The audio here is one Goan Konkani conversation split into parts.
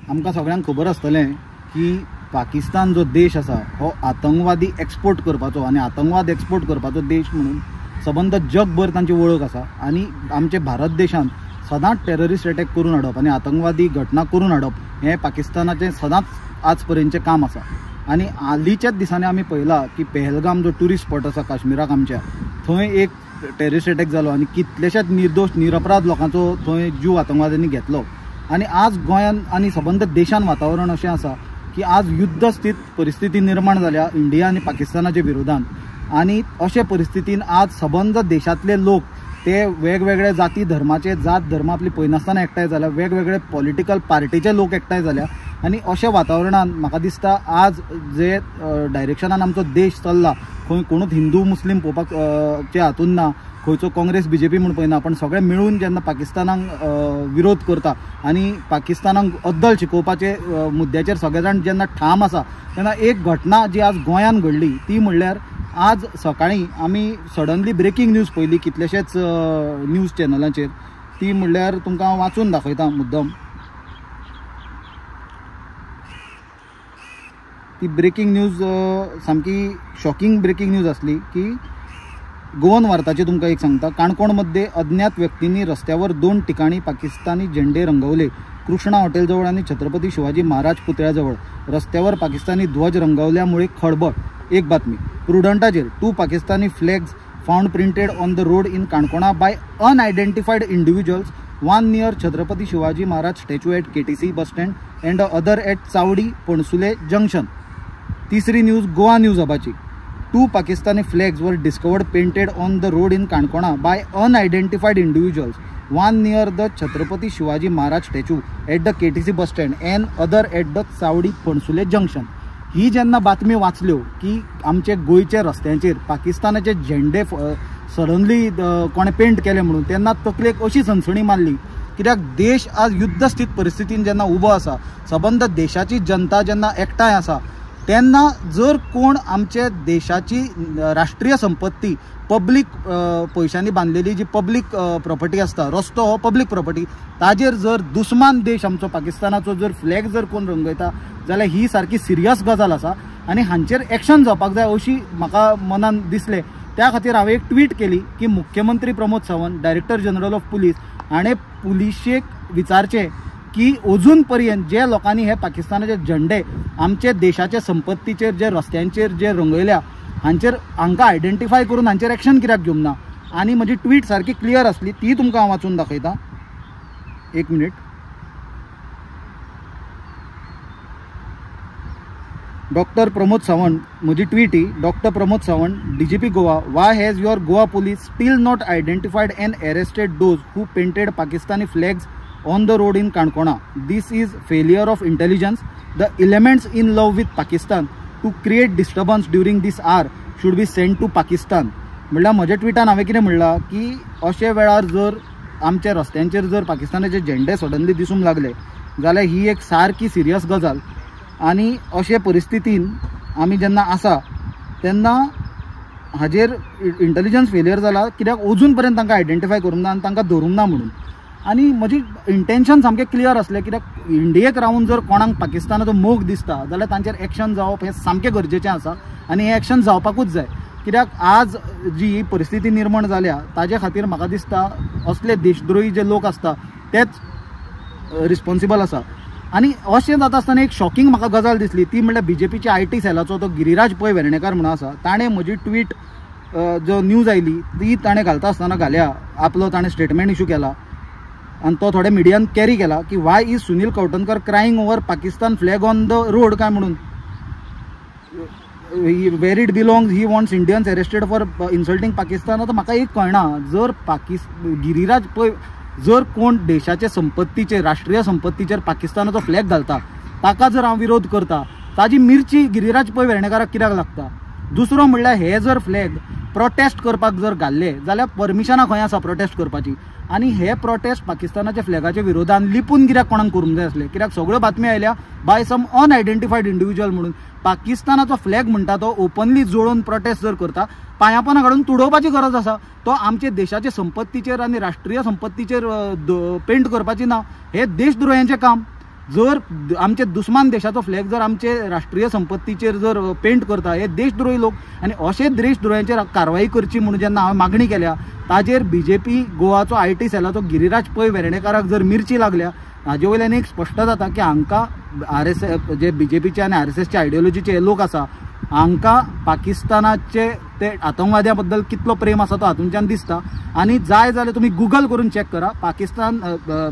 आमकां सगळ्यांक खबर आसतलें की पाकिस्तान जो देश आसा हो आतंकवादी एक्सपोर्ट करपाचो आनी आतंकवाद एक्सपोर्ट करपाचो देश म्हणून सबंद जगभर तांची वळख आसा. आनी आमचे भारत देशान सदांच टेररिस्ट अटॅक करून हाडप आनी आतंकवादी घटना करून हाडप हें पाकिस्तानाचें सदांच आज पर्यंतचें काम आसा. आनी हालींच्याच दिसांनी आमी पळयलां की पहलगाम जो ट्युरिस्ट स्पॉट आसा काश्मीराक आमच्या, थंय एक टेररिस्ट अटॅक जालो आनी कितलेशेच निर्दोश निरपराध लोकांचो थंय जीव आतंकवाद्यांनी घेतलो. आनी आज गोंयान आनी सबंद देशान वातावरण अशें आसा की आज युद्धस्थित परिस्थिती निर्माण जाल्या इंडिया आनी पाकिस्तानाच्या विरोधान. आनी अशे परिस्थितीन आज सबंद देशांतले लोक ते वेगवेगळे जाती धर्माचे जात धर्म आपली पळयनासतना एकठांय जाल्या, वेगवेगळे पॉलिटिकल पार्टीचे लोक एकठांय जाल्या. आनी अशा वातावरणान म्हाका दिसता आज जे डायरेक्शनान आमचो देश चल्ला, खंय कोणूच हिंदू मुस्लीम पळोवपाक चे हातून ना, खंयचो काँग्रेस बीजेपी म्हूण पळयना, पण सगळे मेळून जेन्ना पाकिस्तानाक विरोध करता आनी पाकिस्तानाक अद्दल शिकोवपाचे मुद्द्याचेर सगळे जाण जेन्ना ठाम आसा तेन्ना एक घटना जी आज गोंयान घडली ती म्हणल्यार आज सकाळीं आमी सडनली ब्रेकींग न्यूज पळयली कितलेशेच न्यूज चॅनलांचेर. ती म्हणल्यार तुमकां हांव वाचून दाखयता मुद्दम. ती ब्रेकींग न्यूज सामकी शॉकिंग ब्रेकींग न्यूज आसली की गोवन वार्ताचे तुमकां एक सांगता. काणकोणमध्ये अज्ञात व्यक्तींनी रस्त्यावर 2 ठिकाणी पाकिस्तानी झेंडे रंगवले. कृष्णा हॉटेलजवळ आणि छत्रपती शिवाजी महाराज पुतळ्याजवळ रस्त्यावर पाकिस्तानी ध्वज रंगवल्यामुळे खळबळ. एक बातमी प्रुडंटाचेर 2 Pakistani flags found printed on the road in Canacona by unidentified individuals, 1 near Chhatrapati Shivaji Maharaj statue at KTC bus stand and other at Chavdi Pansule junction. तिसरी न्यूज गोवा न्यूज हबाची. 2 Pakistani flags were discovered painted on the road in Canacona by unidentified individuals, 1 near the Chhatrapati Shivaji Maharaj statue at the KTC bus stand and other at the Chavdi Pansule junction. ही जेन्ना बातमी वाचल्यो की आमचे गोंयच्या रस्त्यांचेर पाकिस्तानाचे झेंडे सडनली कोणें पेंट केले म्हणून, तेन्ना तकलेक अशी सणसणी मारली. कित्याक देश आज युद्धस्थित परिस्थितीन जेन्ना उबो आसा, सबंद देशाची जनता जेन्ना एकठांय आसा, तेन्ना जर कोण आमचे देशाची राष्ट्रीय संपत्ती पब्लीक पयशांनी बांदलेली जी पब्लीक प्रॉपर्टी आसता, रस्तो हो पब्लीक प्रॉपर्टी, ताजेर जर दुस्मान देश आमचो पाकिस्तानाचो जर फ्लॅग जर कोण रंगयता जाल्यार ही सारकी सिरियस गजाल आसा आनी हांचेर एक्शन जावपाक जाय अशी म्हाका मनान दिसलें. त्या खातीर हांवें एक ट्वीट केली की मुख्यमंत्री Pramod Sawant, director general of police हाणें पुलिशेक विचारचें की अजून पर्यंत जे लोकांनी हे पाकिस्तानाचे झेंडे आमचे देशाचे संपत्तीचेर जे रस्त्यांचेर जे रंगयल्या हांचेर हांकां आयडेंटिफाय करून हांचेर एक्शन कित्याक घेवंक ना. आनी म्हजी ट्वीट सारकी क्लियर आसली, ती तुमकां हांव वाचून दाखयता. एक मिनीट. डॉक्टर प्रमोद सावंत, म्हजी tweet he. Doctor Pramod Sawant, DGP Goa, why has your Goa police still not identified and arrested those who painted Pakistani flags on the road in Canacona? This is failure of intelligence. The elements in love with Pakistan to create disturbance during this hour should be sent to Pakistan. म्हणल्यार म्हज्या ट्विटान हांवें कितें म्हणलां की अशे वेळार जर आमच्या रस्त्यांचेर जर पाकिस्तानाचे झेंडे सडनली दिसूंक लागले जाल्यार ही एक सारकी सिरियस गजाल. आनी अशे परिस्थितीन आमी जेन्ना आसा तेन्ना हाजेर इंटेलिजन्स फेलियर जाला, कित्याक अजून पर्यंत तांकां आयडेंटिफाय करूंक ना आनी तांकां धरूंक ना म्हणून. आनी म्हजी इंटेन्शन सामकें क्लियर आसलें, कित्याक इंडियेक रावन जर कोणाक पाकिस्तानाचो मोग दिसता जाल्यार तांचेर एक्शन जावप हें सामकें गरजेचें आसा आनी हें एक्शन जावपाकूच जाय. कित्याक आज जी ही परिस्थिती निर्माण जाल्या ताजे खातीर म्हाका दिसता असले देशद्रोही जे लोक आसता तेच रिस्पॉन्सिबल आसा. आनी अशें जाता आसतना एक शॉकिंग म्हाका गजाल दिसली, ती म्हणल्यार बीजेपीच्या IT सेलाचो तो गिरिराज पै वेर्णेकार म्हणून आसा, ताणें म्हजी ट्वीट जो न्यूज आयली ती ताणें घालता आसतना घाल्या, आपलो ताणें स्टेटमेंट इशू केला आनी तो थोड्या मिडियान कॅरी केला की why is Sunil Kavthankar crying over Pakistan flag on the road काय म्हणून, where it belongs, he wants Indians arrested for insulting Pakistan. आतां म्हाका एक कळना, जर गिरिराज पै जर कोण देशाचे संपत्तीचेर राष्ट्रीय संपत्तीचेर पाकिस्तानाचो फ्लॅग घालता ताका जर हांव विरोध करता ताजी मिरची गिरिराज पै वेर्णेकाराक कित्याक लागता? दुसरो म्हणल्यार हे जर फ्लॅग प्रोटेस्ट करपाक जर घाल्ले जाल्यार परमिशनां खंय आसा प्रोटेस्ट करपाची? आनी हे प्रोटेस्ट पाकिस्तानाच्या फ्लॅगाच्या विरोधान लिपून कित्याक कोणाक करूंक जाय आसले? कित्याक सगळ्यो बातमी आयल्या बाय सम अनआयडेंटिफायड इंडिव्हिज्युअल म्हणून. पाकिस्तानाचो फ्लॅग म्हणटा तो ओपनली जोडून प्रोटेस्ट जर करता पांयापना काडून तुडोवपाची गरज आसा. तो आमचे देशाचे संपत्तीचेर आनी राष्ट्रीय संपत्तीचेर पेंट करपाची ना, हे देशद्रोह्यांचें काम. जर आमचे दुस्मान देशाचो फ्लॅग जर आमचे राष्ट्रीय संपत्तीचेर जर पेंट करता हे देशद्रोही लोक आनी अशे देशद्रोह्यांचेर कारवाई करची म्हणून जेन्ना हांवें मागणी केल्या ताजेर बीजेपी गोवाचो IT सेलाचो गिरिराज पै वेर्णेकाराक जर मिरची लागल्या हाजे वयल्यान एक स्पश्ट जाता की हांकां आरएसएस जे बीजेपीचे आनी आरएसएसचे आयडियोलॉजीचे हे लोक आसा हांकां पाकिस्तानाचे ते आतंकवाद्या बद्दल कितलो प्रेम आसा तो हातूंच्यान दिसता. आनी जाय जाल्यार तुमी गुगल करून चॅक करा, Pakistan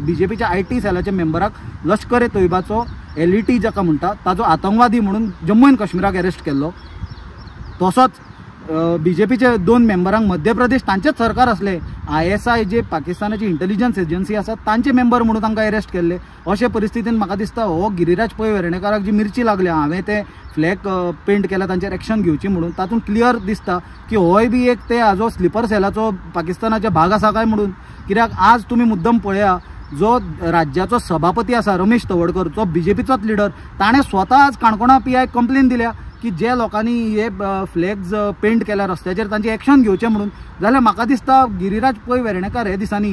बीजेपीच्या IT सेलाच्या मेंबराक Lashkar A तोयबाचो LET जाका म्हणटा ताजो आतंकवादी म्हणून जम्मू एंड काश्मीराक अरेस्ट केल्लो. तसोच बीजेपीचे 2 मेंबरांक मध्य प्रदेश तांचेच सरकार आसले ISI जे पाकिस्तानाची इंटेलिजन्स एजन्सी आसा तांचे मेंबर म्हणून तांकां अरेस्ट केल्ले. अशे परिस्थितीन म्हाका दिसता हो गिरिराज पै वेर्णेकाराक जी मिरची लागल्या हांवें ते फ्लॅग पेंट केला तांचेर एक्शन घेवची म्हणून तातूंत क्लियर दिसता की होय बी एक ते हाजो स्लिपर सेलाचो पाकिस्तानाचे भाग आसा काय म्हणून. कित्याक आज तुमी मुद्दम पळया जो राज्याचो सभापती आसा रमेश तवडकर जो बीजेपीचोच लिडर ताणें स्वता आज काणकोणा PI complain दिल्या की जे लोकांनी हे फ्लॅग्स पेंट केल्या रस्त्याचेर तांचे एक्शन घेवचें म्हणून. जाल्यार म्हाका दिसता गिरिराज पै वेर्णेकार हे दिसांनी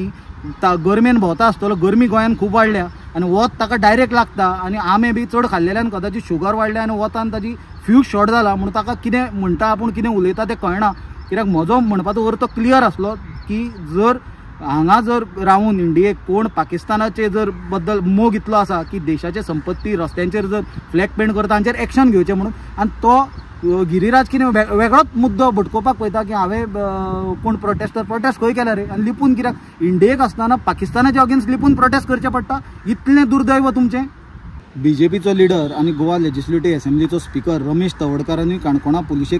गरमेन भोंवता आसतलो, गरमी गोंयान खूब वाडल्या आनी वत ताका डायरेक्ट लागता आनी आमे बी चड खाल्लेल्यान कदाचित शुगर वाडल्या आनी वतान ताजी फ्यूज शॉर्ट जाला म्हणून ताका कितें म्हणटा आपूण कितें उलयता तें कळना. कित्याक म्हजो म्हणपाचो अर्थ क्लियर आसलो की जर हांगा जर रावून इंडियेक कोण पाकिस्तानाचे जर बद्दल मोग इतलो आसा की देशाचे संपत्ती रस्त्यांचेर जर फ्लॅग पेंट करता तांचेर एक्शन घेवचें म्हणून आनी तो गिरिराज कितें वेगळोच मुद्दो भटकोवपाक पळयता की हांवें कोण प्रोटेस्टर प्रोटेस्ट खंय केला रे आनी लिपून कित्याक इंडियेक आसतना पाकिस्तानाच्या अगेन्स्ट लिपून प्रोटेस्ट करचें पडटा. इतलें दुर्दैव तुमचें. बीजेपीचो लिडर आनी गोवा लेजिस्लेटिव्ह असेंब्लीचो स्पिकर रमेश तवडकारांनी काणकोणा पुलिशेक